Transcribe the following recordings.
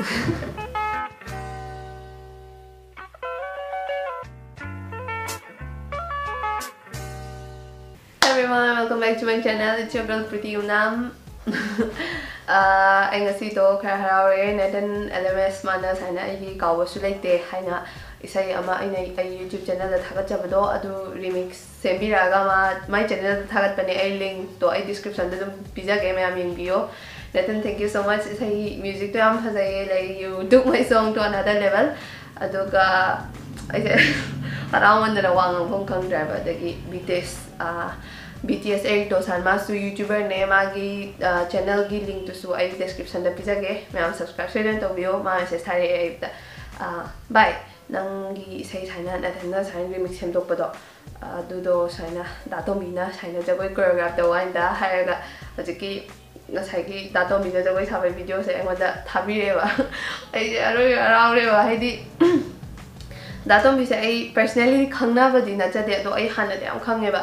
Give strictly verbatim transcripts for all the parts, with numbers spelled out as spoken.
Everyone, welcome back to my channel. It's your girl Pretty Unam. ꯑꯩ ꯉꯁꯤꯗꯣ ꯈꯔ ꯍꯔꯥꯎꯔꯦ꯫ Nathan L M S ꯃꯥꯅ ꯁꯨꯃꯥꯏꯅ ꯑꯩꯒꯤ ꯀꯥꯎꯕꯁꯨ ꯂꯩꯇꯦ ꯍꯥꯏꯅ ꯏꯁꯩ ꯑꯃ ꯑꯩꯅ ꯑꯩ YouTube channelꯗ ꯊꯥꯒꯠꯆꯕꯗꯣ ꯑꯗꯨ remix ꯁꯦꯝꯕꯤꯔꯛꯑꯒ ꯃꯥ ꯃꯥꯏ channelꯗ ꯊꯥꯒꯠꯄꯅꯦ꯫ ꯑꯩ linkꯇꯣ ꯑꯩ descriptionꯗ ꯑꯗꯨꯝ ꯄꯤꯖꯒꯦ, ꯃꯌꯥꯝ ꯌꯦꯡꯕꯤꯌꯣ꯫ Nathan, thank you so much. ꯏꯁꯩ musicꯇꯣ ꯌꯥꯝ ꯐꯖꯩꯌꯦ, like, you took my song to another level. ꯑꯗꯨꯒ ꯑꯩꯁꯦ ꯍꯔꯥꯎꯃꯟꯗꯅ ꯋꯥ ꯉꯥꯡꯐꯝ ꯈꯪꯗ꯭ꯔꯦꯕ꯫ ꯑꯗꯒꯤ B T S, B T S Eric Doshan ꯃꯥꯁꯨ YouTuberꯅꯦ꯫ ꯃꯥꯒꯤ channelꯒꯤ linkꯇꯨꯁꯨ ꯑꯩ descriptionꯗ ꯄꯤꯖꯒꯦ, ꯃꯌꯥꯝ subscribe ꯁꯣꯏꯗꯅ ꯇꯧꯕꯤꯌꯣ꯫ ꯃꯥ message ꯊꯥꯔꯛꯑꯦ ꯑꯌꯨꯛꯇ, "ꯚꯥꯏ, ꯅꯪꯒꯤ ꯏꯁꯩ ꯁꯨꯃꯥꯏꯅ ꯅꯊꯟꯅ ꯁꯨꯃꯥꯏꯅ remix ꯁꯦꯝꯗꯣꯛꯄꯗꯣ, ꯑꯗꯨꯗꯣ ꯁꯨꯃꯥꯏꯅ ꯗꯥ ꯇꯣꯝꯕꯤꯅ ꯁꯨꯃꯥꯏꯅ ꯖꯒꯣꯏ choreograph ꯇꯧ ꯍꯥꯏꯅ" ꯍꯥꯏꯔꯒ ꯍꯧꯖꯤꯛꯀꯤ ꯉꯁꯥꯏꯒꯤ ꯗꯥ ꯇꯣꯝꯕꯤꯅ ꯖꯒꯣꯏ ꯁꯥꯕꯒꯤ videoꯁꯦ ꯑꯩꯉꯣꯟꯗ ꯊꯥꯕꯤꯔꯛꯑꯦꯕ꯫ ꯑꯩꯁꯦ ꯑꯔꯣꯏꯕ ꯍꯔꯥꯎꯔꯦꯕ꯫ ꯍꯥꯏꯗꯤ ꯗꯥ ꯇꯣꯝꯕꯤꯁꯦ ꯑꯩ personally ꯈꯪꯅꯕꯗꯤ ꯅꯠꯆꯗꯦ, ꯑꯗꯣ ꯑꯩ ꯍꯥꯟꯅꯗꯤ ꯌꯥꯝ ꯈꯪꯉꯦꯕ꯫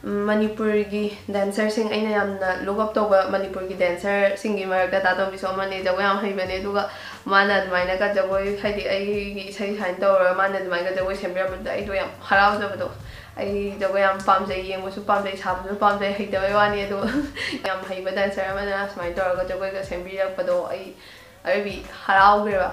ꯎꯝ, ꯃꯅꯤꯄꯨꯔꯒꯤ dancerꯁꯤꯡ, ꯑꯩꯅ ꯌꯥꯝꯅ look up ꯇꯧꯕ ꯃꯅꯤꯄꯨꯔꯒꯤ dancerꯁꯤꯡꯒꯤ ꯃꯔꯛꯇ ꯗꯥ ꯇꯣꯝꯕꯤꯁꯨ ꯑꯃꯅꯦ, ꯖꯒꯣꯏ ꯌꯥꯝ ꯍꯩꯕꯅꯦ꯫ ꯑꯗꯨꯒ ꯃꯥꯅ ꯑꯗꯨꯃꯥꯏꯅꯒ ꯖꯒꯣꯏ, ꯍꯥꯏꯗꯤ ꯑꯩꯒꯤ ꯏꯁꯩ ꯁꯨꯃꯥꯏꯅ ꯇꯧꯔꯒ ꯃꯥꯅ ꯑꯗꯨꯃꯥꯏꯅꯒ ꯖꯒꯣꯏ ꯁꯦꯝꯕꯤꯔꯛꯄꯗꯨꯗ ꯑꯩꯗꯣ ꯌꯥꯝ ꯍꯔꯥꯎꯖꯕꯗꯣ꯫ ꯑꯩ ꯖꯒꯣꯏ ꯌꯥꯝ ꯄꯥꯝꯖꯩ, ꯌꯦꯡꯕꯁꯨ ꯄꯥꯝꯖꯩ, ꯁꯥꯕꯁꯨ ꯄꯥꯝꯖꯩ, ꯍꯩꯇꯕꯩ ꯋꯥꯅꯤ꯫ ꯑꯗꯣ ꯌꯥꯝ ꯍꯩꯕ dancer ꯑꯃꯅ ꯁꯨꯃꯥꯏꯅ ꯇꯧꯔꯒ ꯖꯒꯣꯏꯒ ꯁꯦꯝꯕꯤꯔꯛꯄꯗꯣ ꯑꯩ ꯑꯔꯣꯏꯕꯤ ꯍꯔꯥꯎꯈ꯭ꯔꯦꯕ꯫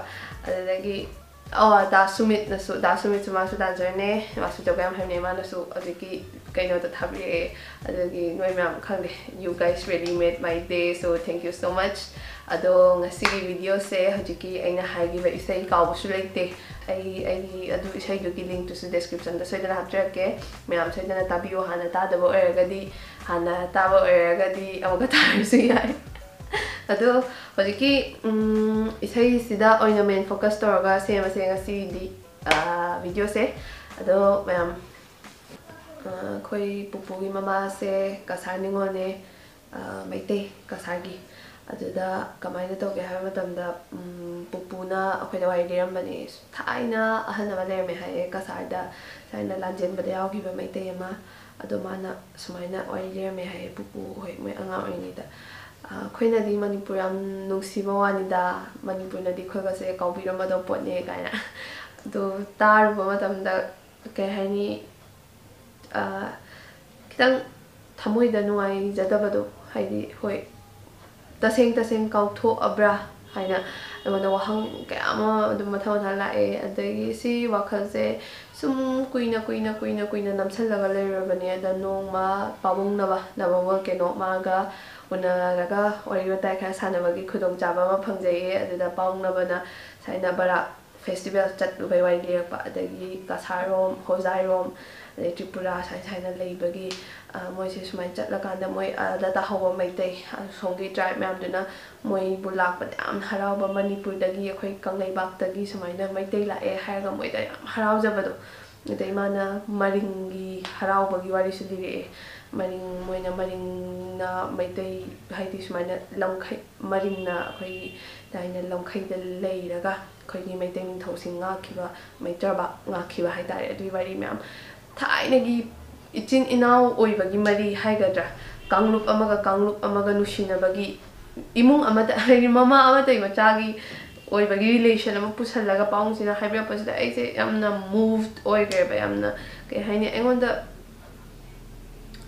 ꯑꯗꯨꯗꯒꯤ ꯑꯣ, ꯗꯥ ꯁꯨꯃꯤꯠꯅꯁꯨ, ꯗꯥ ꯁꯨꯃꯤꯠꯁꯨ ꯃꯥꯁꯨ dancerꯅꯦ, ꯃꯥꯁꯨ ꯖꯒꯣꯏ ꯌꯥꯝ ꯍꯩꯕꯅꯦ, ꯃꯥꯅꯁꯨ ꯍꯧꯖꯤꯛꯀꯤ ꯀꯩꯅꯣꯗꯣ ꯊꯥꯕꯤꯔꯛꯑꯦ꯫ ꯑꯗꯨꯒꯤ ꯅꯣꯏ ꯃꯌꯥꯝ ꯈꯪꯗꯦ, you guys really made my day, so thank you so much. ꯑꯗꯣ ꯉꯁꯤꯒꯤ videoꯁꯦ ꯍꯧꯖꯤꯛꯀꯤ ꯑꯩꯅ ꯍꯥꯏꯈꯤꯕ ꯏꯁꯩ ꯀꯥꯎꯕꯁꯨ ꯂꯩꯇꯦ, ꯑꯩ ꯑꯩꯒꯤ ꯑꯗꯨ ꯏꯁꯩꯗꯨꯒꯤ linkꯇꯨꯁꯨ descriptionꯗ ꯁꯣꯏꯗꯅ ꯍꯥꯞꯆꯔꯛꯀꯦ꯫ ꯃꯌꯥꯝ ꯁꯣꯏꯗꯅ ꯇꯥꯕꯤꯌꯣ, ꯍꯥꯟꯅ ꯇꯥꯗꯕ ꯑꯣꯏꯔꯒꯗꯤ, ꯍꯥꯟꯅ ꯇꯥꯕ ꯑꯣꯏꯔꯒꯗꯤ ꯑꯃꯨꯛꯀ ꯇꯥꯔꯁꯨ ꯌꯥꯏ꯫ ꯑꯗꯣ ꯍꯧꯖꯤꯛꯀꯤ, ꯎꯝ, ꯏꯁꯩꯁꯤꯗ ꯑꯣꯏꯅ main focus ꯇꯧꯔꯒ ꯁꯦꯝꯃꯁꯦ ꯉꯁꯤꯗꯤ, ꯑ, videoꯁꯦ꯫ ꯑꯗꯣ ꯃꯌꯥꯝ, ꯑ, ꯑꯩꯈꯣꯏ ꯄꯨꯄꯨꯒꯤ ꯃꯃꯥꯁꯦ ꯀꯁꯥꯔ ꯅꯤꯉꯣꯜꯅꯦ, ꯑ, ꯃꯩꯇꯩ ꯀꯁꯥꯔꯒꯤ꯫ ꯑꯗꯨꯗ ꯀꯃꯥꯏꯅ ꯇꯧꯒꯦ ꯍꯥꯏꯕ ꯃꯇꯝꯗ, ꯎꯝ, ꯄꯨꯄꯨꯅ ꯑꯩꯈꯣꯏꯗ ꯋꯥꯔꯤ ꯂꯤꯔꯝꯕꯅꯦ꯫ ꯊꯥꯏꯅ ꯑꯍꯜ ꯑꯃ ꯂꯩꯔꯝꯃꯦ ꯍꯥꯏꯌꯦ ꯀꯁꯥꯔꯗ, ꯊꯥꯏꯅ ꯂꯥꯟꯖꯦꯟꯕꯗ ꯌꯥꯎꯈꯤꯕ ꯃꯩꯇꯩ ꯑꯃ꯫ ꯑꯗꯣ ꯃꯥꯅ ꯁꯨꯃꯥꯏꯅ ꯋꯥꯔꯤ ꯂꯤꯔꯝꯃꯦ ꯍꯥꯏꯌꯦ, ꯄꯨꯄꯨ ꯍꯣꯏ ꯃꯣꯏ ꯑꯉꯥꯡ ꯑꯣꯏꯔꯤꯉꯩꯗ꯫ ꯑꯩꯈꯣꯏꯅꯗꯤ ꯃꯅꯤꯄꯨꯔ ꯌꯥꯝ ꯅꯨꯡꯁꯤꯕ ꯋꯥꯅꯤꯗ, ꯃꯅꯤꯄꯨꯔꯅꯗꯤ ꯑꯩꯈꯣꯏꯒꯁꯦ ꯀꯥꯎꯕꯤꯔꯝꯃꯗꯧ ꯄꯣꯠꯅꯦ ꯀꯥꯏꯅ꯫ ꯑꯗꯨ ꯇꯥꯔꯨꯕ ꯃꯇꯝꯗ, ꯀꯩ ꯍꯥꯏꯅꯤ, ꯑ, ꯈꯤꯇꯪ ꯊꯃꯣꯏꯗ ꯅꯨꯡꯉꯥꯏꯖꯗꯕꯗꯣ, ꯍꯥꯏꯗꯤ, ꯍꯣꯏ, ꯇꯁꯦꯡ ꯇꯁꯦꯡ ꯀꯥꯎꯊꯣꯛꯑꯕ꯭ꯔꯥ ꯍꯥꯏꯅ ꯑꯩꯉꯣꯟꯗ ꯋꯥꯍꯪ ꯀꯌꯥ ꯑꯃ ꯑꯗꯨꯝ ꯃꯊꯪ ꯃꯊꯪ ꯂꯥꯛꯑꯦ꯫ ꯑꯗꯒꯤ ꯁꯤ ꯋꯥꯈꯜꯁꯦ ꯁꯨꯝ ꯀꯨꯏꯅ, ꯀꯨꯏꯅ, ꯀꯨꯏꯅ, ꯀꯨꯏꯅ ꯅꯝꯁꯤꯜꯂꯒ ꯂꯩꯔꯨꯔꯕꯅꯦ꯫ ꯑꯗ ꯅꯣꯡꯃ ꯄꯥꯕꯨꯡꯅꯕ, ꯅꯕ ꯚꯣꯜꯀꯦꯅꯣ, ꯃꯥꯒ ꯎꯅꯔꯒ ꯋꯥꯔꯤ ꯋꯥꯇꯥꯏ ꯈꯔ ꯁꯥꯟꯅꯕꯒꯤ ꯈꯨꯗꯣꯡꯆꯥꯕ ꯑꯃ ꯐꯪꯖꯩꯌꯦ꯫ ꯑꯗꯨꯗ ꯄꯥꯕꯨꯡꯅꯕꯅ ꯁꯨꯃꯥꯏꯅ ꯕꯔꯥꯛ ꯐꯦꯁꯇꯤꯚꯦꯜ ꯆꯠꯂꯨꯕꯩ ꯋꯥꯔꯤ ꯂꯤꯔꯛꯄ, ꯑꯗꯒꯤ ꯀꯁꯥꯔꯔꯣꯝ, ꯍꯣꯖꯥꯏꯔꯣꯝ, ꯑꯗꯩ ꯇ꯭ꯔꯤꯄꯨꯔꯥ ꯁꯨꯃꯥꯏ ꯁꯨꯃꯥꯏꯅ ꯂꯩꯕꯒꯤ, ꯑ, ꯃꯣꯏꯁꯦ ꯁꯨꯃꯥꯏꯅ ꯆꯠꯂꯀꯥꯟꯗ ꯃꯣꯏ ꯑꯥꯗ ꯇꯥꯍꯧꯕ ꯃꯩꯇꯩ, ꯑꯁꯣꯝꯒꯤ ꯇ꯭ꯔꯥꯏꯕ ꯃꯌꯥꯝꯗꯨꯅ ꯃꯣꯏꯕꯨ ꯂꯥꯛꯄꯗ ꯌꯥꯝꯅ ꯍꯔꯥꯎꯕ, ꯃꯅꯤꯄꯨꯔꯗꯒꯤ, ꯑꯩꯈꯣꯏ ꯀꯪꯂꯩꯕꯥꯛꯇꯒꯤ ꯁꯨꯃꯥꯏꯅ ꯃꯩꯇꯩ ꯂꯥꯛꯑꯦ ꯍꯥꯏꯔꯒ ꯃꯣꯏꯗ ꯌꯥꯝ ꯍꯔꯥꯎꯖꯕꯗꯣ꯫ ꯑꯗꯩ ꯃꯥꯅ ꯃꯔꯤꯡꯒꯤ ꯍꯔꯥꯎꯕꯒꯤ ꯋꯥꯔꯤꯁꯨ ꯂꯤꯔꯛꯑꯦ꯫ ꯃꯔꯤꯡ, ꯃꯣꯏꯅ ꯃꯔꯤꯡꯅ ꯃꯩꯇꯩ, ꯍꯥꯏꯗꯤ ꯁꯨꯃꯥꯏꯅ ꯂꯝꯈꯩ, ꯃꯔꯤꯡꯅ ꯑꯩꯈꯣꯏꯒꯤ ꯊꯥꯏꯅ ꯂꯝꯈꯩꯗ ꯂꯩꯔꯒ ꯑꯩꯈꯣꯏꯒꯤ ꯃꯩꯇꯩ ꯅꯤꯡꯊꯧꯁꯤꯡ ꯉꯥꯛꯈꯤꯕ, ꯃꯩꯇ꯭ꯔꯕ ꯉꯥꯛꯈꯤꯕ ꯍꯥꯏꯇꯥꯔꯦ꯫ ꯑꯗꯨꯒꯤ ꯋꯥꯔꯤ ꯃꯌꯥꯝ, ꯊꯥꯏꯅꯒꯤ ꯏꯆꯤꯟ ꯏꯅꯥꯎ ꯑꯣꯏꯕꯒꯤ ꯃꯔꯤ ꯍꯥꯏꯒꯗ꯭ꯔꯥ, ꯀꯥꯡꯂꯨꯞ ꯑꯃꯒ ꯀꯥꯡꯂꯨꯞ ꯑꯃꯒ ꯅꯨꯡꯁꯤꯅꯕꯒꯤ, ꯏꯃꯨꯡ ꯑꯃꯇ, ꯍꯥꯏꯗꯤ ꯃꯃꯥ ꯑꯃꯇꯒꯤ ꯃꯆꯥꯒꯤ ꯑꯣꯏꯕꯒꯤ ꯔꯤꯂꯦꯁꯟ ꯑꯃ ꯄꯨꯁꯜꯂꯒ ꯄꯥꯎꯡꯁꯤꯅ ꯍꯥꯏꯕꯤꯔꯛꯄꯁꯤꯗ ꯑꯩꯁꯦ ꯌꯥꯝꯅ ꯃꯨꯚ ꯑꯣꯏꯈ꯭ꯔꯦꯕ꯫ ꯌꯥꯝꯅ, ꯀꯩ ꯍꯥꯏꯅꯤ, ꯑꯩꯉꯣꯟꯗ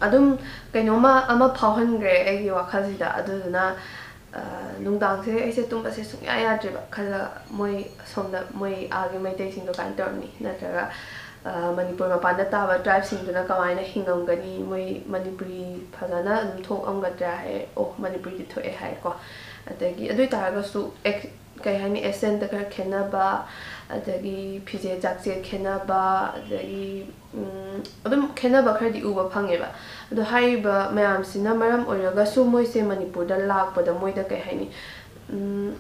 ꯑꯗꯨꯝ ꯀꯩꯅꯣꯝꯃ ꯑꯃ ꯐꯥꯎꯍꯟꯈ꯭ꯔꯦ ꯑꯩꯒꯤ ꯋꯥꯈꯜꯁꯤꯗ꯫ ꯑꯗꯨꯗꯨꯅ, ꯑ, ꯅꯨꯡꯗꯥꯡꯁꯦ ꯑꯩꯁꯦ ꯇꯨꯝꯕꯁꯦ ꯁꯨꯡꯌꯥ ꯌꯥꯗ꯭ꯔꯦꯕ꯫ ꯈꯜꯂꯒ ꯃꯣꯏ ꯁꯣꯝꯗ, ꯃꯣꯏ ꯑꯥꯒꯤ ꯃꯩꯇꯩꯁꯤꯡꯗꯣ ꯀꯃꯥꯏꯅ ꯇꯧꯔꯝꯅꯤ, ꯅꯠꯇ꯭ꯔꯒ, ꯑ, ꯃꯅꯤꯄꯨꯔ ꯃꯄꯥꯟꯗ ꯇꯥꯕ ꯇ꯭ꯔꯥꯏꯕꯁꯤꯡꯗꯨꯅ ꯀꯃꯥꯏꯅ ꯍꯤꯡꯉꯝꯒꯅꯤ, ꯃꯣꯏ ꯃꯅꯤꯄꯨꯔꯤ ꯐꯖꯅ ꯑꯗꯨꯝ ꯊꯣꯛꯑꯝꯒꯗ꯭ꯔꯥ ꯍꯥꯏ꯫ ꯑꯣ, ꯃꯅꯤꯄꯨꯔꯤꯗꯤ ꯊꯣꯛꯑꯦ ꯍꯥꯏꯀꯣ꯫ ꯑꯗꯒꯤ ꯑꯗꯨ ꯑꯣꯏ ꯇꯥꯔꯒꯁꯨ ꯑꯦꯛ-, ꯀꯩ ꯍꯥꯏꯅꯤ, ꯑꯦꯛꯁꯦꯟꯇ ꯈꯔ ꯈꯦꯠꯅꯕ, ꯑꯗꯒꯤ ꯐꯤꯖꯦꯠ ꯆꯥꯛꯁꯦꯠ ꯈꯦꯠꯅꯕ, ꯑꯗꯒꯤ, ꯎꯝ, ꯑꯗꯨꯝ ꯈꯦꯠꯅꯕ ꯈꯔꯗꯤ ꯎꯕ ꯐꯪꯉꯦꯕ꯫ ꯑꯗꯣ ꯍꯥꯏꯔꯤꯕ ꯃꯌꯥꯝꯁꯤꯅ ꯃꯔꯝ ꯑꯣꯏꯔꯒꯁꯨ ꯃꯣꯏꯁꯦ ꯃꯅꯤꯄꯨꯔꯗ ꯂꯥꯛꯄꯗ ꯃꯣꯏꯗ, ꯀꯩ ꯍꯥꯏꯅꯤ, ꯎꯝ,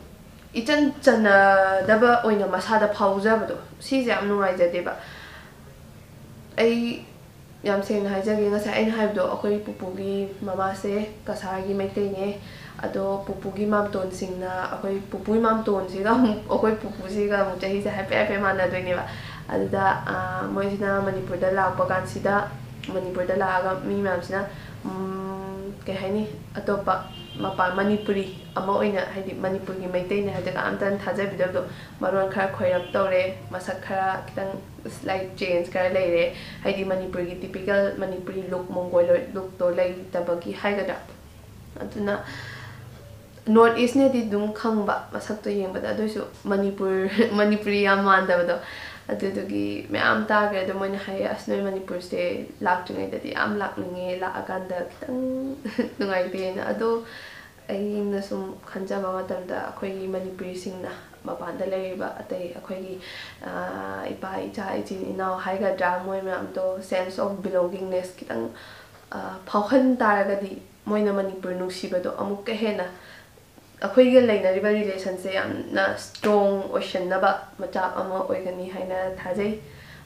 ꯏꯆꯟ ꯆꯟꯅꯗꯕ ꯑꯣꯏꯅ ꯃꯁꯥꯗ ꯐꯥꯎꯖꯕꯗꯣ, ꯁꯤꯁꯦ ꯌꯥꯝ ꯅꯨꯡꯉꯥꯏꯖꯗꯦꯕ꯫ ꯑꯩ ꯌꯥꯝ ꯁꯦꯡꯅ ꯍꯥꯏꯖꯒꯦ, ꯉꯁꯥꯏ ꯑꯩꯅ ꯍꯥꯏꯕꯗꯣ, ꯑꯩꯈꯣꯏ ꯄꯨꯄꯨꯒꯤ ꯃꯃꯥꯁꯦ ꯀꯁꯥꯔꯒꯤ ꯃꯩꯇꯩꯅꯦ꯫ ꯑꯗꯣ ꯄꯨꯄꯨꯒꯤ ꯃꯥꯝꯇꯣꯟꯁꯤꯡꯅ, ꯑꯩꯈꯣꯏ ꯄꯨꯄꯨꯒꯤ ꯃꯥꯝꯇꯣꯟꯁꯤꯒ ꯑꯃꯨꯛ, ꯑꯩꯈꯣꯏ ꯄꯨꯄꯨꯁꯤꯒ ꯑꯃꯨꯛ ꯆꯍꯤꯁꯦ ꯍꯥꯏꯐꯦꯠ ꯍꯥꯏꯐꯦꯠ ꯃꯥꯟꯅꯗꯣꯏꯅꯦꯕ꯫ ꯑꯗꯨꯗ, ꯑ, ꯃꯣꯏꯁꯤꯅ ꯃꯅꯤꯄꯨꯔꯗ ꯂꯥꯛꯄ ꯀꯥꯟꯁꯤꯗ, ꯃꯅꯤꯄꯨꯔꯗ ꯂꯥꯛꯑꯒ ꯃꯤ ꯃꯌꯥꯝꯁꯤꯅ, ꯎꯝ, ꯀꯩ ꯍꯥꯏꯅꯤ, ꯑꯇꯣꯞꯄ ꯃꯄꯥꯟ ꯃꯅꯤꯄꯨꯔꯤ ꯑꯃ ꯑꯣꯏꯅ, ꯍꯥꯏꯗꯤ ꯃꯅꯤꯄꯨꯔꯒꯤ ꯃꯩꯇꯩꯅꯦ ꯍꯥꯏꯕꯗ ꯀꯅꯥꯝꯇꯅ ꯊꯥꯖꯕꯤꯗꯕꯗꯣ, ꯃꯔꯣꯟ ꯈꯔ ꯈꯣꯏꯔꯞ ꯇꯧꯔꯦ, ꯃꯁꯛ ꯈꯔ ꯈꯤꯇꯪ slight change ꯈꯔ ꯂꯩꯔꯦ, ꯍꯥꯏꯗꯤ ꯃꯅꯤꯄꯨꯔꯒꯤ typical ꯃꯅꯤꯄꯨꯔꯤ look, Mongoloid lookꯇꯣ ꯂꯩꯇꯕꯒꯤ ꯍꯥꯏꯒꯗ꯭ꯔꯥ꯫ ꯑꯗꯨꯅ North Eastꯅꯦꯗꯤ ꯑꯗꯨꯝ ꯈꯪꯕ ꯃꯁꯛꯇꯣ ꯌꯦꯡꯕꯗ, ꯑꯗꯨꯏꯁꯨ ꯃꯅꯤꯄꯨꯔ ꯃꯅꯤꯄꯨꯔꯤ ꯌꯥꯝ ꯃꯥꯟꯗꯕꯗꯣ꯫ ꯑꯗꯨꯗꯨꯒꯤ ꯃꯌꯥꯝ ꯇꯥꯈ꯭ꯔꯦ꯫ ꯑꯗꯣ ꯃꯣꯏꯅ ꯍꯥꯏꯌꯦ, "ꯑꯁ, ꯅꯣꯏ ꯃꯅꯤꯄꯨꯔꯁꯦ ꯂꯥꯛꯇ꯭ꯔꯤꯉꯩꯗꯗꯤ ꯌꯥꯝ ꯂꯥꯛꯅꯤꯡꯉꯦ, ꯂꯥꯛꯑꯀꯥꯟꯗ ꯈꯤꯇꯪ ꯅꯨꯡꯉꯥꯏꯇꯦꯅ"꯫ ꯑꯗꯣ ꯑꯩꯅ ꯁꯨꯝ ꯈꯟꯖꯕ ꯃꯇꯝꯗ, ꯑꯩꯈꯣꯏꯒꯤ ꯃꯅꯤꯄꯨꯔꯤꯁꯤꯡꯅ ꯃꯄꯥꯟꯗ ꯂꯩꯔꯤꯕ ꯑꯇꯩ ꯑꯩꯈꯣꯏꯒꯤ, ꯑꯥ, ꯏꯄꯥ, ꯏꯆꯥ, ꯏꯆꯤꯟ ꯏꯅꯥꯎ ꯍꯥꯏꯒꯗ꯭ꯔꯥ, ꯃꯣꯏ ꯃꯌꯥꯝꯗꯣ sense of belongingness ꯈꯤꯇꯪ, ꯑꯥ, ꯐꯥꯎꯍꯟ ꯇꯥꯔꯒꯗꯤ, ꯃꯣꯏꯅ ꯃꯅꯤꯄꯨꯔ ꯅꯨꯡꯁꯤꯕꯗꯣ ꯑꯃꯨꯛꯀ ꯍꯦꯟꯅ ꯑꯩꯈꯣꯏꯒ ꯂꯩꯅꯔꯤꯕ relationꯁꯦ ꯌꯥꯝꯅ strong ꯑꯣꯏꯁꯟꯅꯕ ꯃꯆꯥꯛ ꯑꯃ ꯑꯣꯏꯒꯅꯤ ꯍꯥꯏꯅ ꯊꯥꯖꯩ꯫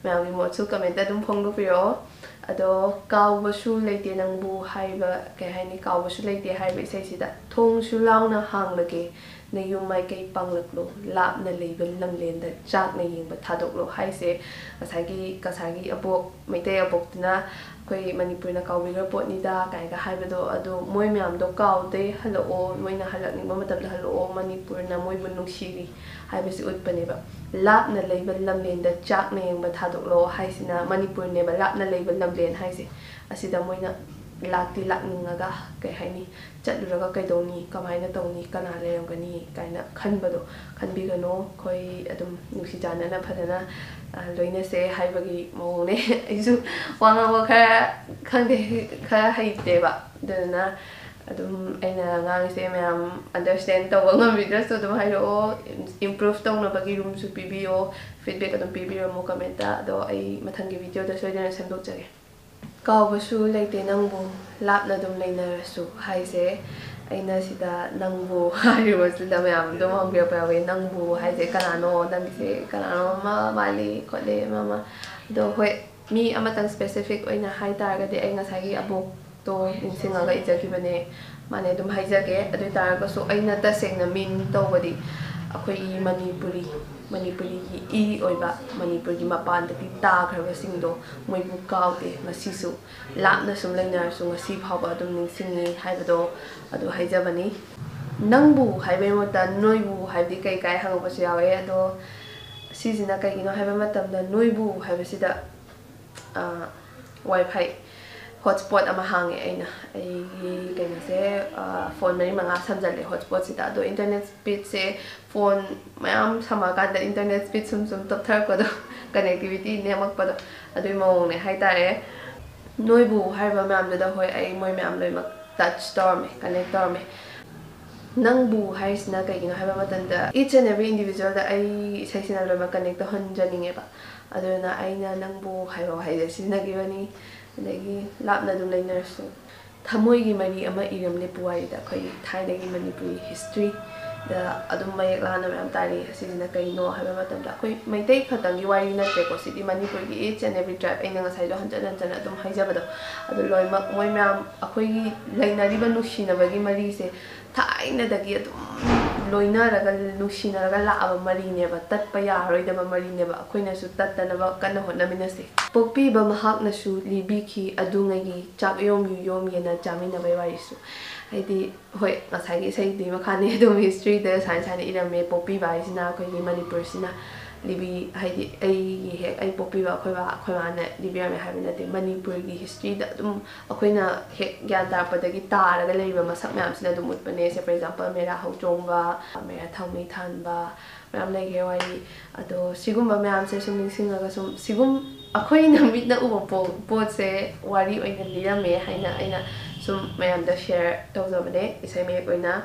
ꯃꯌꯥꯝꯒꯤ ꯃꯣꯠꯁꯨ commentꯇ ꯑꯗꯨꯝ ꯐꯣꯡꯗꯣꯛꯄꯤꯔꯛꯑꯣ꯫ ꯑꯗꯣ "ꯀꯥꯎꯕꯁꯨ ꯂꯩꯇꯦ ꯅꯪꯕꯨ" ꯍꯥꯏꯕ, ꯀꯩ ꯍꯥꯏꯅꯤ, "ꯀꯥꯎꯕꯁꯨ ꯂꯩꯇꯦ" ꯍꯥꯏꯕ ꯏꯁꯩꯁꯤꯗ "ꯊꯣꯡꯁꯨ ꯂꯥꯎꯅ ꯍꯥꯡꯂꯒꯦ, ꯅꯌꯨꯝ ꯃꯥꯏꯀꯩ ꯄꯥꯡꯂꯛꯂꯣ, ꯂꯥꯞꯅ ꯂꯩꯕ ꯂꯝꯂꯦꯟꯗ ꯆꯥꯛꯅ ꯌꯦꯡꯕ ꯊꯥꯗꯣꯛꯂꯣ" ꯍꯥꯏꯁꯦ, ꯉꯁꯥꯏꯒꯤ ꯀꯁꯥꯔꯒꯤ ꯑꯕꯣꯛ, ꯃꯩꯇꯩ ꯑꯕꯣꯛꯇꯨꯅ "ꯑꯩꯈꯣꯏ ꯃꯅꯤꯄꯨꯔꯅ ꯀꯥꯎꯕꯤꯈ꯭ꯔ ꯄꯣꯠꯅꯤꯗ" ꯀꯥꯏꯅꯒ ꯍꯥꯏꯕꯗꯣ, ꯑꯗꯣ ꯃꯣꯏ ꯃꯌꯥꯝꯗꯣ ꯀꯥꯎꯗꯦ, ꯍꯜꯂꯛꯑꯣ, ꯃꯣꯏꯅ ꯍꯜꯂꯛꯅꯤꯡꯕ ꯃꯇꯝꯗ ꯍꯜꯂꯛꯑꯣ, ꯃꯅꯤꯄꯨꯔꯅ ꯃꯣꯏꯕꯨ ꯅꯨꯡꯁꯤꯔꯤ ꯍꯥꯏꯕꯁꯤ ꯎꯠꯄꯅꯦꯕ꯫ "ꯂꯥꯞꯅ ꯂꯩꯕ ꯂꯝꯂꯦꯟꯗ ꯆꯥꯛꯅ ꯌꯦꯡꯕ ꯊꯥꯗꯣꯛꯂꯣ" ꯍꯥꯏꯁꯤꯅ ꯃꯅꯤꯄꯨꯔꯅꯦꯕ, ꯂꯥꯞꯅ ꯂꯩꯕ ꯂꯝꯂꯦꯟ ꯍꯥꯏꯁꯦ꯫ ꯑꯁꯤꯗ ꯃꯣꯏꯅ ꯂꯥꯛꯇꯤ ꯂꯥꯛꯅꯤꯡꯉꯒ, ꯀꯩ ꯍꯥꯏꯅꯤ, ꯆꯠꯂꯨꯔꯒ ꯀꯩꯗꯧꯅꯤ, ꯀꯃꯥꯏꯅ ꯇꯧꯅꯤ, ꯀꯅꯥ ꯂꯩꯔꯝꯒꯅꯤ ꯀꯥꯏꯅ ꯈꯟꯕꯗꯣ ꯈꯟꯕꯤꯒꯅꯣ꯫ ꯑꯩꯈꯣꯏ ꯑꯗꯨꯝ ꯅꯨꯡꯁꯤ ꯆꯥꯟꯅꯅ ꯐꯖꯅ, ꯑ, ꯂꯣꯏꯅꯁꯦ ꯍꯥꯏꯕꯒꯤ ꯃꯑꯣꯡꯅꯦ꯫ ꯑꯩꯁꯨ ꯋꯥ ꯉꯥꯡꯕ ꯈꯔ, ꯈꯪꯗꯦ, ꯈꯔ ꯍꯩꯇꯦꯕ, ꯑꯗꯨꯗꯨꯅ ꯑꯗꯨꯝ ꯑꯩꯅ ꯉꯥꯡꯉꯤꯁꯦ ꯃꯌꯥꯝ understand ꯇꯧꯕ ꯉꯝꯕꯤꯗ꯭ꯔꯁꯨ ꯑꯗꯨꯝ ꯍꯥꯏꯔꯛꯑꯣ꯫ Improve ꯇꯧꯅꯕꯒꯤ roomꯁꯨ ꯄꯤꯕꯤꯌꯣ, feedback ꯑꯗꯨꯝ ꯄꯤꯕꯤꯔꯝꯃꯣ commentꯇ꯫ ꯑꯗꯣ ꯑꯩ ꯃꯊꯪꯒꯤ videoꯗ ꯁꯣꯏꯗꯅ ꯁꯦꯝꯗꯣꯛꯆꯒꯦ꯫ "ꯀꯥꯎꯕꯁꯨ ꯂꯩꯇꯦ ꯅꯪꯕꯨ, ꯂꯥꯞꯅ ꯑꯗꯨꯝ ꯂꯩꯅꯔꯁꯨ" ꯍꯥꯏꯁꯦ, ꯑꯩꯅ ꯁꯤꯗ "ꯅꯪꯕꯨ" ꯍꯥꯏꯔꯤꯕꯁꯤꯗ ꯃꯌꯥꯝ ꯑꯗꯨꯝ ꯍꯪꯕꯤꯔꯛꯄ ꯌꯥꯎꯋꯦ꯫ "ꯅꯪꯕꯨ" ꯍꯥꯏꯁꯦ ꯀꯅꯥꯅꯣ? ꯅꯪꯒꯤꯁꯦ ꯀꯅꯥꯅꯣ ꯑꯃ ꯃꯥꯜꯂꯤ ꯈꯣꯠꯂꯤ ꯑꯃ ꯑꯃ꯫ ꯑꯗꯣ ꯍꯣꯏ, ꯃꯤ ꯑꯃꯇꯪ specific ꯑꯣꯏꯅ ꯍꯥꯏ ꯇꯥꯔꯒꯗꯤ, ꯑꯩ ꯉꯁꯥꯏꯒꯤ ꯑꯕꯣꯛꯇꯣ ꯅꯤꯡꯁꯤꯡꯉꯒ ꯏꯖꯈꯤꯕꯅꯦ꯫ ꯃꯥꯅꯦ, ꯑꯗꯨꯝ ꯍꯥꯏꯖꯒꯦ꯫ ꯑꯗꯨ ꯑꯣꯏ ꯇꯥꯔꯒꯁꯨ ꯑꯩꯅ ꯇꯁꯦꯡꯅ mean ꯇꯧꯕꯗꯤ, ꯑꯩꯈꯣꯏꯒꯤ ꯃꯅꯤꯄꯨꯔꯤ, ꯃꯅꯤꯄꯨꯔꯤꯒꯤ ꯏ ꯑꯣꯏꯕ, ꯃꯅꯤꯄꯨꯔꯒꯤ ꯃꯄꯥꯟꯗꯒꯤ ꯇꯥꯈ꯭ꯔꯕꯁꯤꯡꯗꯣ, ꯃꯣꯏꯕꯨ ꯀꯥꯎꯗꯦ꯫ ꯉꯁꯤꯁꯨ ꯂꯥꯞꯅ ꯁꯨꯝ ꯂꯩꯅꯔꯁꯨ ꯉꯁꯤ ꯐꯥꯎꯕ ꯑꯗꯨꯝ ꯅꯤꯡꯁꯤꯡꯉꯤ ꯍꯥꯏꯕꯗꯣ ꯑꯗꯨ ꯍꯥꯏꯖꯕꯅꯤ꯫ ꯅꯪꯕꯨ ꯍꯥꯏꯕꯒꯤ ꯃꯍꯨꯠꯇ ꯅꯣꯏꯕꯨ ꯍꯥꯏꯕꯗꯤ ꯀꯩ ꯀꯥꯏ ꯍꯪꯉꯛꯄꯁꯨ ꯌꯥꯎꯋꯦ꯫ ꯑꯗꯣ ꯁꯤꯁꯤꯅ ꯀꯩꯒꯤꯅꯣ ꯍꯥꯏꯕ ꯃꯇꯝꯗ, ꯅꯣꯏꯕꯨ ꯍꯥꯏꯕꯁꯤꯗ, ꯑ, Wi-Fi hotspot ꯑꯃ ꯍꯥꯡꯉꯦ ꯑꯩꯅ꯫ ꯑꯩꯒꯤ ꯀꯩꯅꯣꯁꯦ, ꯑ, phone ꯃꯔꯤ ꯃꯉꯥ ꯁꯝꯖꯜꯂꯦ hotspotꯁꯤꯗ꯫ ꯑꯗꯣ internet speedꯁꯦ phone ꯃꯌꯥꯝ ꯁꯝꯃꯛꯑꯀꯥꯟꯗ internet speed ꯁꯨꯝ ꯁꯨꯝ ꯇꯞꯊꯔꯛꯄꯗꯣ, connectivity ꯅꯦꯝꯃꯛꯄꯗꯣ, ꯑꯗꯨꯒꯤ ꯃꯑꯣꯡꯅꯦ ꯍꯥꯏꯇꯥꯔꯦ꯫ ꯅꯣꯏꯕꯨ ꯍꯥꯏꯔꯤꯕ ꯃꯌꯥꯝꯗꯨꯗ, ꯍꯣꯏ, ꯑꯩ ꯃꯣꯏ ꯃꯌꯥꯝ ꯂꯣꯏꯅꯃꯛ touch ꯇꯧꯔꯝꯃꯦ, connect ꯇꯧꯔꯝꯃꯦ꯫ ꯅꯪꯕꯨ ꯍꯥꯏꯔꯤꯁꯤꯅ ꯀꯩꯒꯤꯅꯣ ꯍꯥꯏꯕ ꯃꯇꯝꯗ, each and every individualꯗ ꯑꯩ ꯏꯁꯩꯁꯤꯅ ꯂꯣꯏꯅꯃꯛ connect ꯇꯧꯍꯟꯖꯅꯤꯡꯉꯦꯕ꯫ ꯑꯗꯨꯅ ꯑꯩꯅ ꯅꯪꯕꯨ ꯍꯥꯏꯕ ꯋꯥꯍꯩꯁꯦ ꯁꯤꯖꯤꯟꯅꯈꯤꯕꯅꯤ꯫ ꯑꯗꯒꯤ ꯂꯥꯞꯅ ꯑꯗꯨꯝ ꯂꯩꯅꯔꯁꯨ, ꯊꯃꯣꯏꯒꯤ ꯃꯔꯤ ꯑꯃ ꯏꯔꯝꯂꯦ ꯄꯨꯋꯥꯔꯤꯗ, ꯑꯩꯈꯣꯏꯒꯤ ꯊꯥꯏꯅꯒꯤ ꯃꯅꯤꯄꯨꯔꯤ historyꯗ ꯑꯗꯨꯝ ꯃꯌꯦꯛ ꯂꯥꯅ ꯃꯌꯥꯝ ꯇꯥꯔꯤ꯫ ꯑꯁꯤꯁꯤꯅ ꯀꯩꯅꯣ ꯍꯥꯏꯕ ꯃꯇꯝꯗ, ꯑꯩꯈꯣꯏ ꯃꯩꯇꯩ ꯈꯛꯇꯪꯒꯤ ꯋꯥꯔꯤ ꯅꯠꯇ꯭ꯔꯦꯀꯣ, ꯁꯤꯗꯤ ꯃꯅꯤꯄꯨꯔꯒꯤ each and every tribe, ꯑꯩꯅ ꯉꯁꯥꯏꯁꯨ ꯍꯟꯖꯟ ꯍꯟꯖꯟ ꯑꯗꯨꯝ ꯍꯥꯏꯖꯕꯗꯣ, ꯑꯗꯨ ꯂꯣꯏꯅꯃꯛ ꯃꯣꯏ ꯃꯌꯥꯝ, ꯑꯩꯈꯣꯏꯒꯤ ꯂꯩꯅꯔꯤꯕ ꯅꯨꯡꯁꯤꯅꯕꯒꯤ ꯃꯔꯤꯁꯦ ꯊꯥꯏꯅꯗꯒꯤ ꯑꯗꯨꯝ ꯂꯣꯏꯅꯔꯒ, ꯅꯨꯡꯁꯤꯅꯔꯒ ꯂꯥꯛꯑꯕ ꯃꯔꯤꯅꯦꯕ, ꯇꯠꯄ ꯌꯥꯔꯔꯣꯏꯗꯕ ꯃꯔꯤꯅꯦꯕ꯫ ꯑꯩꯈꯣꯏꯅꯁꯨ ꯇꯠꯇꯅꯕ ꯀꯟꯅ ꯍꯣꯠꯅꯃꯤꯟꯅꯁꯤ꯫ ꯄꯣꯛꯄꯤꯕ ꯃꯍꯥꯛꯅꯁꯨ ꯂꯤꯕꯤꯈꯤ ꯑꯗꯨꯉꯩꯒꯤ ꯆꯥꯛ ꯌꯣꯝ ꯌꯨ ꯌꯣꯝ ꯌꯦꯟꯅ ꯆꯥꯃꯤꯟꯅꯕꯩ ꯋꯥꯔꯤꯁꯨ꯫ ꯍꯥꯏꯗꯤ, ꯍꯣꯏ, ꯉꯁꯥꯏꯒꯤ ꯏꯁꯩꯗꯨꯒꯤ ꯃꯈꯥꯅꯦ, ꯑꯗꯨꯝ historyꯗ ꯁꯨꯃꯥꯏꯅ ꯁꯨꯃꯥꯏꯅ ꯏꯔꯝꯃꯦ꯫ ꯄꯣꯛꯄꯤꯕ ꯍꯥꯏꯁꯤꯅ ꯑꯩꯈꯣꯏꯒꯤ ꯃꯅꯤꯄꯨꯔꯁꯤꯅ ꯂꯤꯕꯤ-, ꯍꯥꯏꯗꯤ, ꯑꯩꯒꯤ ꯍꯦꯛ ꯑꯩ ꯄꯣꯛꯄꯤꯕ ꯑꯩꯈꯣꯏ ꯕꯥ ꯑꯩꯈꯣꯏ ꯃꯥꯅ ꯂꯤꯕꯤꯔꯝꯃꯦ ꯍꯥꯏꯕ ꯅꯠꯇꯦ꯫ ꯃꯅꯤꯄꯨꯔꯒꯤ historyꯗ ꯑꯗꯨꯝ ꯑꯩꯈꯣꯏꯅ ꯍꯦꯛ ꯒ꯭ꯌꯥꯟ ꯇꯥꯔꯛꯄꯗꯒꯤ ꯇꯥꯔꯒ ꯂꯩꯔꯤꯕ ꯃꯁꯛ ꯃꯌꯥꯝꯁꯤꯅ ꯑꯗꯨꯝ ꯎꯠꯄꯅꯦ꯫ ꯁꯦ, for example, ꯃꯦꯔꯥ ꯍꯧꯆꯣꯡꯕ, ꯃꯦꯔꯥ ꯊꯧꯃꯤ ꯊꯥꯟꯕ, ꯃꯌꯥꯝ ꯂꯩꯈ꯭ꯔꯦ ꯋꯥꯔꯤ꯫ ꯑꯗꯣ ꯁꯤꯒꯨꯝꯕ ꯃꯌꯥꯝꯁꯦ ꯁꯨꯝ ꯅꯤꯡꯁꯤꯡꯉꯒ, ꯁꯨꯝ ꯁꯤꯒꯨꯝ-, ꯑꯩꯈꯣꯏꯅ ꯃꯤꯠꯅ ꯎꯕ ꯄꯣ-, ꯄꯣꯠꯁꯦ ꯋꯥꯔꯤ ꯑꯣꯏꯅ ꯂꯤꯔꯝꯃꯦ ꯍꯥꯏꯅ ꯑꯩꯅ ꯁꯨꯝ ꯃꯌꯥꯝꯗ share ꯇꯧꯖꯕꯅꯦ, ꯏꯁꯩ ꯃꯌꯦꯛ ꯑꯣꯏꯅ꯫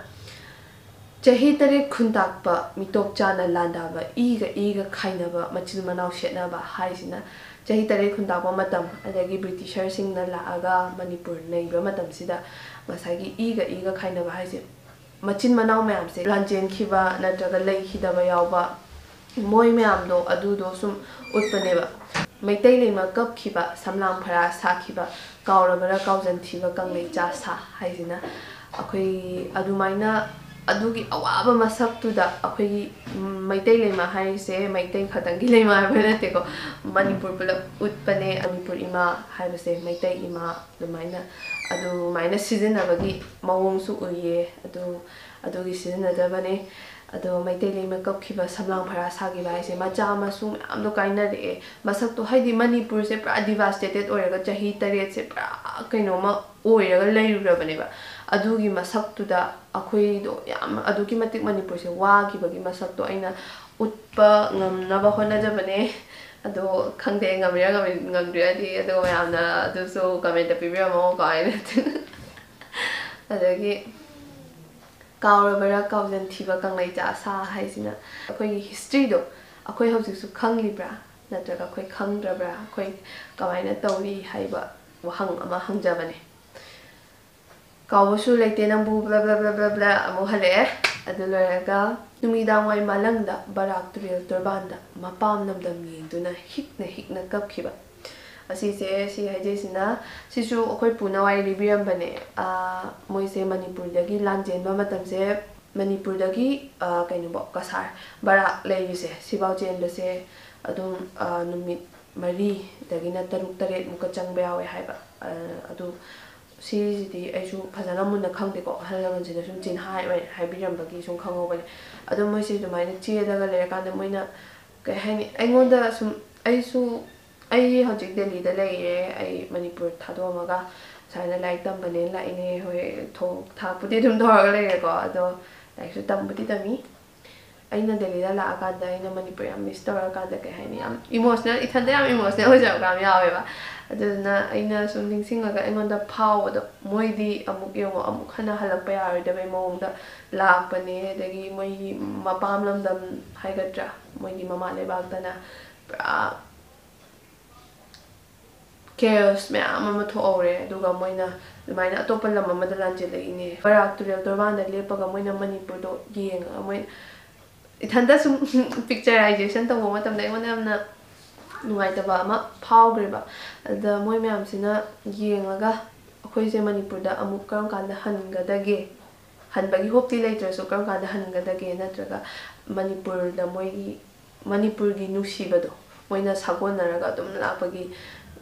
ꯆꯍꯤ ꯇꯔꯦꯠ ꯈꯨꯟꯇꯥꯛꯄ, ꯃꯤꯇꯣꯞ ꯆꯥꯅ ꯂꯥꯟꯗꯥꯕ, ꯏꯒ ꯏꯒ ꯈꯥꯏꯅꯕ, ꯃꯆꯤꯟ ꯃꯅꯥꯎ ꯁꯦꯠꯅꯕ ꯍꯥꯏꯁꯤꯅ, ꯆꯍꯤ ꯇꯔꯦꯠ ꯈꯨꯟꯇꯥꯛꯄ ꯃꯇꯝ, ꯑꯗꯒꯤ ꯕ꯭ꯔꯤꯇꯤꯁꯔꯁꯤꯡꯅ ꯂꯥꯛꯑꯒ ꯃꯅꯤꯄꯨꯔ ꯅꯩꯕ ꯃꯇꯝꯁꯤꯗ ꯉꯁꯥꯏꯒꯤ ꯏꯒ ꯏꯒ ꯈꯥꯏꯅꯕ ꯍꯥꯏꯁꯦ, ꯃꯆꯤꯟ ꯃꯅꯥꯎ ꯃꯌꯥꯝꯁꯦ ꯂꯥꯟꯆꯦꯟꯈꯤꯕ ꯅꯠꯇ꯭ꯔꯒ ꯂꯩꯈꯤꯗꯕ ꯌꯥꯎꯕ, ꯃꯣꯏ ꯃꯌꯥꯝꯗꯣ ꯑꯗꯨꯗꯣ ꯁꯨꯝ ꯎꯠꯄꯅꯦꯕ꯫ ꯃꯩꯇꯩ ꯂꯩꯃ ꯀꯞꯈꯤꯕ, ꯁꯝꯂꯥꯡ ꯐꯔꯥ ꯁꯥꯈꯤꯕ, ꯀꯥꯎꯔꯕꯔꯥ ꯀꯥꯎꯖꯟꯊꯤꯕ ꯀꯪꯂꯩ ꯆꯥ ꯁꯥ ꯍꯥꯏꯁꯤꯅ, ꯑꯩꯈꯣꯏ ꯑꯗꯨꯃꯥꯏꯅ ꯑꯗꯨꯒꯤ ꯑꯋꯥꯕ ꯃꯁꯛꯇꯨꯗ ꯑꯩꯈꯣꯏꯒꯤ, ꯎꯝ, ꯃꯩꯇꯩ ꯂꯩꯃ ꯍꯥꯏꯔꯤꯁꯦ ꯃꯩꯇꯩ ꯈꯛꯇꯪꯒꯤ ꯂꯩꯃ ꯍꯥꯏꯕ ꯅꯠꯇꯦꯀꯣ, ꯃꯅꯤꯄꯨꯔ ꯄꯨꯂꯞ ꯎꯠꯄꯅꯦ꯫ ꯃꯅꯤꯄꯨꯔ ꯏꯃꯥ ꯍꯥꯏꯕꯁꯦ ꯃꯩꯇꯩ ꯏꯃꯥ ꯑꯗꯨꯃꯥꯏꯅ, ꯑꯗꯨꯃꯥꯏꯅ ꯁꯤꯖꯤꯟꯅꯕꯒꯤ ꯃꯑꯣꯡꯁꯨ ꯎꯏꯌꯦ꯫ ꯑꯗꯨ, ꯑꯗꯨꯒꯤ ꯁꯤꯖꯤꯟꯅꯖꯕꯅꯦ꯫ ꯑꯗꯣ ꯃꯩꯇꯩ ꯂꯩꯃ ꯀꯞꯈꯤꯕ, ꯁꯝꯂꯥꯡ ꯐꯔꯥ ꯁꯥꯈꯤꯕ ꯍꯥꯏꯁꯦ ꯃꯆꯥ ꯃꯁꯨ ꯃꯌꯥꯝꯗꯣ ꯀꯥꯏꯅꯔꯛꯑꯦ꯫ ꯃꯁꯛꯇꯣ, ꯍꯥꯏꯗꯤ ꯃꯅꯤꯄꯨꯔꯁꯦ ꯄꯨꯔꯥ devastated ꯑꯣꯏꯔꯒ ꯆꯍꯤ ꯇꯔꯦꯠꯁꯦ ꯄꯨꯔꯥ ꯀꯩꯅꯣꯝꯃ ꯑꯣꯏꯔꯒ ꯂꯩꯔꯨꯔꯕꯅꯦꯕ꯫ ꯑꯗꯨꯒꯤ ꯃꯁꯛꯇꯨꯗ ꯑꯩꯈꯣꯏꯗꯣ ꯌꯥꯝ, ꯑꯗꯨꯛꯀꯤ ꯃꯇꯤꯛ ꯃꯅꯤꯄꯨꯔꯁꯦ ꯋꯥꯈꯤꯕꯒꯤ ꯃꯁꯛꯇꯣ ꯑꯩꯅ ꯎꯠꯄ ꯉꯝꯅꯕ ꯍꯣꯠꯅꯖꯕꯅꯦ꯫ ꯑꯗꯣ ꯈꯪꯗꯦ, ꯉꯝꯃꯤꯔꯥ ꯉꯝꯃꯤ-, ꯉꯝꯗ꯭ꯔꯤꯔꯗꯤ, ꯑꯗꯨꯒ ꯃꯌꯥꯝꯅ ꯑꯗꯨꯁꯨ comment ꯄꯤꯕꯤꯔꯝꯃꯣ ꯀꯃꯥꯏꯅ꯫ ꯑꯗꯒꯤ ꯀꯥꯎꯔꯕꯔꯥ ꯀꯥꯎꯖꯟ ꯊꯤꯕ ꯀꯪꯂꯩ ꯆꯥ ꯁꯥ ꯍꯥꯏꯁꯤꯅ ꯑꯩꯈꯣꯏꯒꯤ historyꯗꯣ ꯑꯩꯈꯣꯏ ꯍꯧꯖꯤꯛꯁꯨ ꯈꯪꯂꯤꯕ꯭ꯔꯥ, ꯅꯠꯇ꯭ꯔꯒ ꯑꯩꯈꯣꯏ ꯈꯪꯗ꯭ꯔꯕ꯭ꯔꯥ, ꯑꯩꯈꯣꯏ ꯀꯃꯥꯏꯅ ꯇꯧꯔꯤ ꯍꯥꯏꯕ ꯋꯥꯍꯪ ꯑꯃ ꯍꯪꯖꯕꯅꯦ꯫ ꯀꯥꯎꯕꯁꯨ ꯂꯩꯇꯦ ꯅꯪꯕꯨ blah blah blah blah blah ꯑꯃꯨꯛ ꯍꯜꯂꯛꯑꯦ꯫ ꯑꯗꯨ ꯂꯣꯏꯔꯒ ꯅꯨꯃꯤꯗꯥꯡꯋꯥꯏ ꯃꯥꯂꯪꯗ ꯕꯔꯥꯛ ꯇꯨꯔꯦꯜ ꯇꯣꯔꯕꯥꯟꯗ ꯃꯄꯥꯝ ꯂꯝꯗꯝ ꯌꯦꯡꯗꯨꯅ ꯍꯤꯛꯅ ꯍꯤꯛꯅ ꯀꯞꯈꯤꯕ꯫ ꯑꯁꯤꯁꯦ, ꯁꯤ ꯍꯥꯏꯖꯩꯁꯤꯅ, ꯁꯤꯁꯨ ꯑꯩꯈꯣꯏ ꯄꯨꯅ ꯋꯥꯔꯤ ꯂꯤꯕꯤꯔꯝꯕꯅꯦ꯫ ꯑꯥ, ꯃꯣꯏꯁꯦ ꯃꯅꯤꯄꯨꯔꯗꯒꯤ ꯂꯥꯟ ꯆꯦꯟꯕ ꯃꯇꯝꯁꯦ, ꯃꯅꯤꯄꯨꯔꯗꯒꯤ, ꯑꯥ, ꯀꯩꯅꯣꯐꯥꯎ, ꯀꯁꯥꯔ, ꯕꯔꯥꯛ ꯂꯩꯔꯤꯁꯦ, ꯁꯤꯐꯥꯎ ꯆꯦꯟꯕꯁꯦ ꯑꯗꯨꯝ, ꯑꯥ, ꯅꯨꯃꯤꯠ ꯃꯔꯤꯗꯒꯤꯅ ꯇꯔꯨꯛ ꯇꯔꯦꯠꯃꯨꯛꯀ ꯆꯪꯕ ꯌꯥꯎꯋꯦ ꯍꯥꯏꯕ꯫ ꯑꯥ, ꯑꯗꯨ ꯁꯤꯁꯤꯗꯤ ꯑꯩꯁꯨ ꯐꯖꯅ ꯃꯨꯟꯅ ꯈꯪꯗꯦꯀꯣ, ꯑꯍꯜ ꯂꯃꯟꯁꯤꯅ ꯁꯨꯝ ꯆꯤꯟꯍꯥꯏ ꯑꯣꯏꯅ ꯍꯥꯏꯕꯤꯔꯝꯕꯒꯤ ꯁꯨꯝ ꯈꯪꯍꯧꯕꯅꯦ꯫ ꯑꯗꯣ ꯃꯣꯏꯁꯦ ꯑꯗꯨꯃꯥꯏꯅ ꯆꯦꯜꯂꯒ ꯂꯩꯔꯀꯥꯟꯗ ꯃꯣꯏꯅ, ꯀꯩ ꯍꯥꯏꯅꯤ, ꯑꯩꯉꯣꯟꯗ ꯁꯨꯝ, ꯑꯩꯁꯨ, ꯑꯩ ꯍꯧꯖꯤꯛ ꯗꯦꯜꯂꯤꯗ ꯂꯩꯔꯦ, ꯑꯩ ꯃꯅꯤꯄꯨꯔ ꯊꯥꯗꯣꯛꯑꯝꯃꯒ ꯁꯨꯃꯥꯏꯅ ꯂꯥꯏꯔꯤꯛ ꯇꯝꯕꯅꯦꯅ ꯂꯥꯛꯏꯅꯦ꯫ ꯍꯣꯏ, ꯊꯣꯛ ꯊꯥꯛꯄꯨꯗꯤ ꯑꯗꯨꯝ ꯇꯧꯔꯒ ꯂꯩꯔꯦꯀꯣ, ꯑꯗꯣ ꯂꯥꯏꯔꯤꯛꯁꯨ ꯇꯝꯕꯨꯗꯤ ꯇꯝꯃꯤ꯫ ꯑꯩꯅ ꯗꯦꯜꯂꯤꯗ ꯂꯥꯛꯑꯀꯥꯟꯗ ꯑꯩꯅ ꯃꯅꯤꯄꯨꯔ ꯌꯥꯝ miss ꯇꯧꯔꯀꯥꯟꯗ, ꯀꯩ ꯍꯥꯏꯅꯤ, ꯌꯥꯝ emotional, ꯏꯊꯟꯇ ꯌꯥꯝ emotional ꯑꯣꯏꯖꯕ ꯌꯥꯝ ꯌꯥꯎꯋꯦꯕ꯫ ꯑꯗꯨꯗꯨꯅ ꯑꯩꯅ ꯁꯨꯝ ꯅꯤꯡꯁꯤꯡꯉꯒ ꯑꯩꯉꯣꯟꯗ ꯐꯥꯎꯕꯗꯣ, ꯃꯣꯏꯗꯤ ꯑꯃꯨꯛ ꯌꯦꯡꯉꯣ, ꯑꯃꯨꯛ ꯍꯟꯅ ꯍꯜꯂꯛꯄ ꯌꯥꯔꯣꯏꯗꯕꯩ ꯃꯑꯣꯡꯗ ꯂꯥꯛꯄꯅꯦ꯫ ꯑꯗꯒꯤ ꯃꯣꯏꯒꯤ ꯃꯄꯥꯝ ꯂꯝꯗꯝ ꯍꯥꯏꯒꯗ꯭ꯔꯥ, ꯃꯣꯏꯒꯤ ꯃꯃꯥ ꯂꯩꯕꯥꯛꯇꯅ ꯄꯨꯔꯥ chaos ꯃꯌꯥꯝ ꯑꯃ ꯊꯣꯛꯍꯧꯔꯦ꯫ ꯑꯗꯨꯒ ꯃꯣꯏꯅ ꯑꯗꯨꯃꯥꯏꯅ ꯑꯇꯣꯞꯄ ꯂꯝ ꯑꯃꯗ ꯂꯥꯟꯖꯦꯜꯂꯛꯏꯅꯦ꯫ ꯕꯔꯥꯛ ꯇꯨꯔꯦꯜ ꯇꯣꯔꯕꯥꯟꯗ ꯂꯦꯞꯄꯒ ꯃꯣꯏꯅ ꯃꯅꯤꯄꯨꯔꯗꯣ ꯌꯦꯡꯉꯒ, ꯃꯣꯏ, ꯏꯊꯟꯇ ꯁꯨꯝ picturization ꯇꯧꯕ ꯃꯇꯝꯗ ꯑꯩꯉꯣꯟꯗ ꯌꯥꯝꯅ ꯅꯨꯡꯉꯥꯏꯇꯕ ꯑꯃ ꯐꯥꯎꯈ꯭ꯔꯦꯕ꯫ ꯑꯗ ꯃꯣꯏ ꯃꯌꯥꯝꯁꯤꯅ ꯌꯦꯡꯉꯒ, ꯑꯩꯈꯣꯏꯁꯦ ꯃꯅꯤꯄꯨꯔꯗ ꯑꯃꯨꯛ ꯀꯔꯝ ꯀꯥꯟꯗ ꯍꯟꯒꯗꯒꯦ? ꯍꯟꯕꯒꯤ ꯍꯣꯞꯇꯤ ꯂꯩꯇ꯭ꯔꯁꯨ ꯀꯔꯝ ꯀꯥꯟꯗ ꯍꯟꯒꯗꯒꯦ, ꯅꯠꯇ꯭ꯔꯒ ꯃꯅꯤꯄꯨꯔꯗ ꯃꯣꯏꯒꯤ, ꯃꯅꯤꯄꯨꯔꯒꯤ ꯅꯨꯡꯁꯤꯕꯗꯣ ꯃꯣꯏꯅ ꯁꯥꯒꯣꯟꯅꯔꯒ ꯑꯗꯨꯝ ꯂꯥꯛꯄꯒꯤ,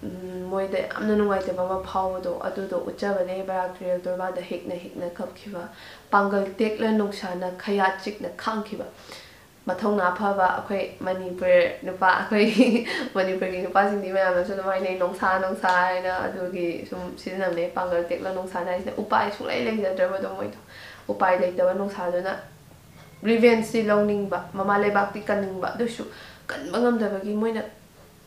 ꯎꯝ, ꯃꯣꯏꯗ ꯌꯥꯝꯅ ꯅꯨꯡꯉꯥꯏꯇꯕ ꯑꯃ ꯐꯥꯎꯕꯗꯣ, ꯑꯗꯨꯗꯣ ꯎꯠꯆꯕꯅꯦ ꯕꯔꯥꯛ ꯇꯨꯔꯦꯜ ꯇꯣꯔꯕꯥꯟꯗ ꯍꯤꯛꯅ ꯍꯤꯛꯅ ꯀꯞꯈꯤꯕ, ꯄꯥꯡꯒꯜ ꯇꯦꯛꯂ ꯅꯨꯡꯁꯥꯅ ꯈꯌꯥꯠ ꯆꯤꯛꯅ ꯈꯥꯡꯈꯤꯕ꯫ ꯃꯊꯧꯅꯥ ꯐꯕ ꯑꯩꯈꯣꯏ ꯃꯅꯤꯄꯨꯔ ꯅꯨꯄꯥ, ꯑꯩꯈꯣꯏ ꯃꯅꯤꯄꯨꯔꯒꯤ ꯅꯨꯄꯥꯁꯤꯡꯗꯤ ꯃꯌꯥꯝꯅꯁꯨ ꯑꯗꯨꯝ ꯍꯥꯏꯅꯩ, "ꯅꯣꯡꯁꯥ, ꯅꯣꯡꯁꯥ" ꯍꯥꯏꯅ, ꯑꯗꯨꯒꯤ ꯁꯨꯝ ꯁꯤꯖꯤꯟꯅꯕꯅꯦ꯫ ꯄꯥꯡꯒꯜ ꯇꯦꯛꯂ ꯅꯣꯡꯁꯥꯅ ꯍꯥꯏꯁꯤꯅ ꯎꯄꯥꯏ ꯁꯨꯡꯂꯩ ꯂꯩꯖꯗ꯭ꯔꯕꯗꯣ, ꯃꯣꯏꯗꯣ ꯎꯄꯥꯏ ꯂꯩꯇꯕ ꯅꯣꯡꯁꯥꯗꯨꯅ ꯔꯤꯚꯦꯟꯖꯇꯤ ꯂꯧꯅꯤꯡꯕ, ꯃꯃꯥ ꯂꯩꯕꯥꯛꯇꯤ ꯀꯟꯅꯤꯡꯕ, ꯑꯗꯨꯁꯨ ꯀꯟꯕ ꯉꯝꯗꯕꯒꯤ ꯃꯣꯏꯅ,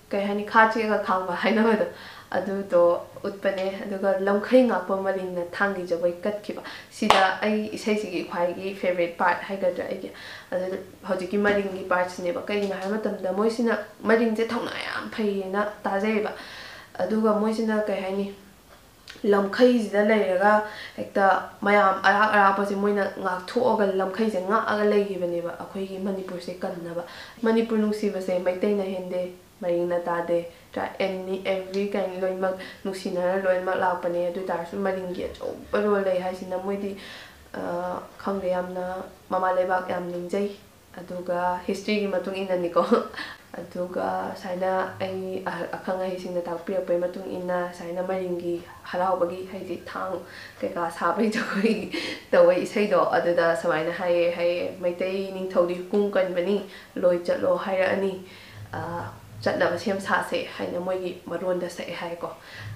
ꯀꯩ ꯍꯥꯏꯅꯤ, ꯈꯥ ꯆꯦꯛꯑꯒ ꯈꯥꯡꯕ ꯍꯥꯏꯅꯕꯗꯣ, ꯑꯗꯨꯗꯣ ꯎꯠꯄꯅꯦ꯫ ꯑꯗꯨꯒ ꯂꯝꯈꯩ ꯉꯥꯛꯄ ꯃꯔꯤꯡꯅ ꯊꯥꯡꯒꯤ ꯖꯒꯣꯏ ꯀꯠꯈꯤꯕ꯫ ꯁꯤꯗ ꯑꯩ ꯏꯁꯩꯁꯤꯒꯤ ꯈ꯭ꯋꯥꯏꯒꯤ ꯐꯦꯕꯔꯦꯠ ꯄꯥꯔꯠ ꯍꯥꯏꯒꯗ꯭ꯔꯥ, ꯑꯩꯒꯤ, ꯑꯗꯨ ꯍꯧꯖꯤꯛꯀꯤ ꯃꯔꯤꯡꯒꯤ ꯄꯥꯔꯠꯁꯤꯅꯦꯕ꯫ ꯀꯩꯒꯤꯅꯣ ꯍꯥꯏꯕ ꯃꯇꯝꯗ ꯃꯣꯏꯁꯤꯅ, ꯃꯔꯤꯡꯁꯦ ꯊꯧꯅꯥ ꯌꯥꯝ ꯐꯩꯌꯦꯅ ꯇꯥꯖꯩꯌꯦꯕ꯫ ꯑꯗꯨꯒ ꯃꯣꯏꯁꯤꯅ, ꯀꯩ ꯍꯥꯏꯅꯤ, ꯂꯝꯈꯩꯁꯤꯗ ꯂꯩꯔꯒ ꯍꯦꯛꯇ ꯃꯌꯥꯝ ꯑꯔꯥꯛ ꯑꯔꯥꯛꯄꯁꯦ ꯃꯣꯏꯅ ꯉꯥꯛꯊꯣꯛꯑꯒ, ꯂꯝꯈꯩꯁꯦ ꯉꯥꯛꯑꯒ ꯂꯩꯈꯤꯕꯅꯦꯕ, ꯑꯩꯈꯣꯏꯒꯤ ꯃꯅꯤꯄꯨꯔꯁꯦ ꯀꯟꯅꯕ꯫ ꯃꯅꯤꯄꯨꯔ ꯅꯨꯡꯁꯤꯕꯁꯦ ꯃꯩꯇꯩꯅ ꯍꯦꯟꯗꯦ, ꯃꯔꯤꯡꯅ ꯇꯥꯗꯦ꯫ ꯇ꯭ꯔꯥ-, ꯑꯦꯅꯤ, ꯑꯦꯚ꯭ꯔꯤ ꯀꯥꯏꯟ ꯂꯣꯏꯅꯃꯛ ꯅꯨꯡꯁꯤꯅꯔ ꯂꯣꯏꯅꯃꯛ ꯂꯥꯛꯄꯅꯦ꯫ ꯑꯗꯨ ꯑꯣꯏ ꯇꯥꯔꯁꯨ ꯃꯔꯤꯡꯒꯤ ꯑꯆꯧꯕ ꯔꯣꯜ ꯂꯩ ꯍꯥꯏꯁꯤꯅ ꯃꯣꯏꯗꯤ, ꯑ, ꯈꯪꯗꯦ, ꯌꯥꯝꯅ ꯃꯃꯥ ꯂꯩꯕꯥꯛ ꯌꯥꯝ ꯅꯤꯡꯖꯩ꯫ ꯑꯗꯨꯒ ꯍꯤꯁꯇ꯭ꯔꯤꯒꯤ ꯃꯇꯨꯡ ꯏꯟꯅꯅꯤꯀꯣ꯫ ꯑꯗꯨꯒ ꯁꯨꯃꯥꯏꯅ ꯑꯩ ꯑꯍ-, ꯑꯈꯪ ꯑꯍꯩꯁꯤꯡꯅ ꯇꯥꯛꯄꯤꯔꯛꯄꯒꯤ ꯃꯇꯨꯡ ꯏꯟꯅ, ꯁꯨꯃꯥꯏꯅ ꯃꯔꯤꯡꯒꯤ ꯍꯔꯥꯎꯕꯒꯤ, ꯍꯥꯏꯗꯤ ꯊꯥꯡ ꯀꯩꯀꯥ ꯁꯥꯕꯒꯤ ꯖꯒꯣꯏ ꯇꯧꯕ ꯏꯁꯩꯗꯣ, ꯑꯗꯨꯗ ꯁꯨꯃꯥꯏꯅ ꯍꯥꯏꯌꯦ ꯍꯥꯏꯌꯦ, "ꯃꯩꯇꯩ ꯅꯤꯡꯊꯧꯗꯤ ꯍꯨꯀꯨꯝ ꯀꯟꯕꯅꯤ, ꯂꯣꯏ ꯆꯠꯂꯣ ꯍꯥꯏꯔꯛꯑꯅꯤ, ꯑ, ꯆꯠꯅꯕ ꯁꯦꯝ ꯁꯥꯁꯦ" ꯍꯥꯏꯅ ꯃꯣꯏꯒꯤ ꯃꯔꯣꯟꯗ ꯁꯛꯑꯦ ꯍꯥꯏꯀꯣ꯫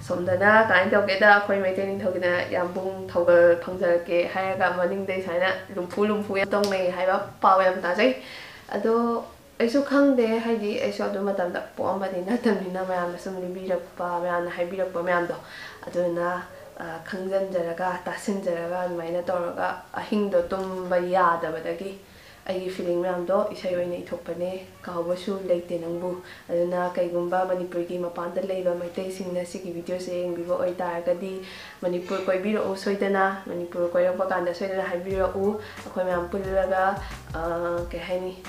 ꯁꯣꯝꯗꯅ ꯀꯃꯥꯏꯅ ꯇꯧꯒꯦꯗ, ꯑꯩꯈꯣꯏ ꯃꯩꯇꯩ ꯅꯤꯡꯊꯧꯒꯤꯅ ꯌꯥꯝꯕꯨꯡ ꯊꯧꯒꯜ ꯐꯪꯖꯔꯛꯀꯦ ꯍꯥꯏꯔꯒ ꯃꯅꯤꯡꯗꯩ ꯁꯨꯃꯥꯏꯅ ꯂꯨꯝꯐꯨ ꯂꯨꯝꯐꯨ ꯌꯥꯝ ꯇꯧꯅꯩ ꯍꯥꯏꯕ ꯄꯥꯎ ꯌꯥꯝ ꯇꯥꯖꯩ꯫ ꯑꯗꯣ ꯑꯩꯁꯨ ꯈꯪꯗꯦ, ꯍꯥꯏꯗꯤ ꯑꯩꯁꯨ ꯑꯗꯨ ꯃꯇꯝꯗ ꯄꯣꯛꯑꯝꯕꯗꯤ ꯅꯠꯇꯕꯅꯤꯅ, ꯃꯌꯥꯝꯅ ꯁꯨꯝ ꯂꯤꯕꯤꯔꯛꯄ, ꯃꯌꯥꯝꯅ ꯍꯥꯏꯕꯤꯔꯛꯄ ꯃꯌꯥꯝꯗꯣ, ꯑꯗꯨꯅ, ꯑ, ꯈꯪꯖꯟꯖꯔꯒ, ꯇꯥꯁꯤꯟꯖꯔꯒ, ꯑꯗꯨꯃꯥꯏꯅ ꯇꯧꯔꯒ ꯑꯍꯤꯡꯗꯣ ꯇꯨꯝꯕ ꯌꯥꯗꯕꯗꯒꯤ ꯑꯩꯒꯤ ꯐꯤꯂꯤꯡ ꯃꯌꯥꯝꯗꯣ ꯏꯁꯩ ꯑꯣꯏꯅ ꯏꯊꯣꯛꯄꯅꯦ꯫ ꯀꯥꯎꯕꯁꯨ ꯂꯩꯇꯦ ꯅꯪꯕꯨ꯫ ꯑꯗꯨꯅ ꯀꯩꯒꯨꯝꯕ ꯃꯅꯤꯄꯨꯔꯒꯤ ꯃꯄꯥꯟꯗ ꯂꯩꯕ ꯃꯩꯇꯩꯁꯤꯡꯅ ꯁꯤꯒꯤ ꯚꯤꯗꯤꯑꯣꯁꯦ ꯌꯦꯡꯕꯤꯕ ꯑꯣꯏꯇꯥꯔꯒꯗꯤ, ꯃꯅꯤꯄꯨꯔ ꯀꯣꯏꯕꯤꯔꯛꯎ ꯁꯣꯏꯗꯅ꯫ ꯃꯅꯤꯄꯨꯔ ꯀꯣꯏꯔꯛꯄ ꯀꯥꯟꯗ ꯁꯣꯏꯗꯅ ꯍꯥꯏꯕꯤꯔꯛꯎ꯫ ꯑꯩꯈꯣꯏ ꯃꯌꯥꯝ ꯄꯨꯜꯂꯒ, ꯑ, ꯀꯩ ꯍꯥꯏꯅꯤ,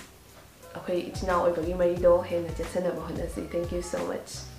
ꯑꯩꯈꯣꯏ ꯏꯆꯤꯟ ꯏꯅꯥꯎ ꯑꯣꯏꯕꯒꯤ ꯃꯔꯤꯗꯣ ꯍꯦꯟꯅ ꯆꯦꯠꯁꯟꯅꯕ ꯍꯣꯠꯅꯁꯤ꯫ Thank you so much꯫